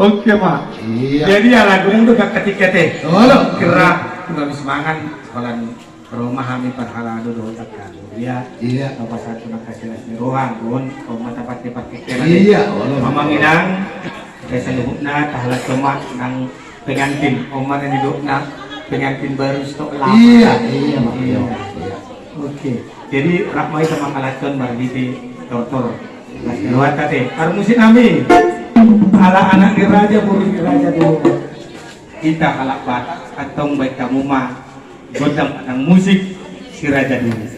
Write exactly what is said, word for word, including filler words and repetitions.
Oke ma. Iya. Jadi ala gomong do angka tingki ate. Olo. Kira tu habis mangan, holan ro ma hami parhalado dohot angka huria. Iya. Tau pasahat tu angka silas ni roha, on, on ma tapakke-pakke kena. Iya, olo. Amang inang, saluhutna tahalashon ma nang pengantin, on ma na nidokna pengantin baru stok lama. Iya, iya, Mak. Iya. Iya. Oke. Jadi rap ma hita manghalashon marhite tortor. Las ni roha ate. Parmusik nami. Ala anak ni raja, boru ni raja dulu. Hita halak Batak, antong baen hamu ma gondang nang musik si raja dulu.